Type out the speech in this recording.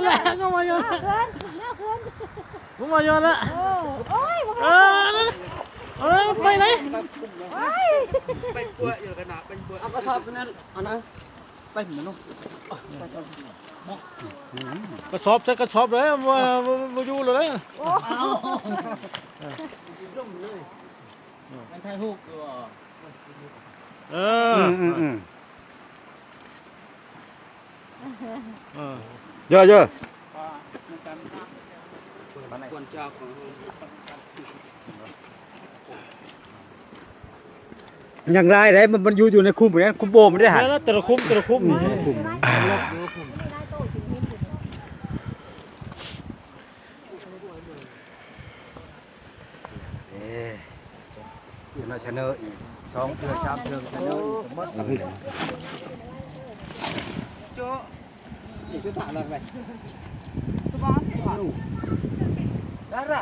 ແຫຼະ ກໍມາຢູ່ ເຮືອນ ເຮືອນ ກໍມາຢູ່ລະ ໂອ້ຍ ເອີ ນັ້ນ ເອີ ໄປເລີຍ ໄປ ໄປປົວຢູ່ຂະໜາດ ໄປປົວ ເອົາກະສອບນັ້ນ ອັນນັ້ນ ໄປພຸ້ນເນາະ ກະສອບໃສ່ກະສອບເລີຍ ບໍ່ ບໍ່ ບໍ່ຢູ່ເລີຍ ໂອ້ ມັນຖ່າຍຮູບຢູ່ບໍ່ ເອີ ອືມໆ ເອີ ເຢີໆ ຍັງຫຼາຍເດ້ ມັນ ມັນຢູ່ ຢູ່ໃນຄຸ້ມນີ້ ຄຸ້ມໂບມັນເດ້ຫັ້ນ ແຕ່ລະ ແຕ່ລະຄຸ້ມ ແຕ່ລະຄຸ້ມ ອືມ ແຕ່ລະຄຸ້ມ ເອີ ເອີ ມາຊະເນີອີກ ສອງເທື່ອ ສາມເທື່ອ ຊະເນີອີກ ໝົດ ໂຈະ ອີກຄືຖາມລະໄປ ດາລາ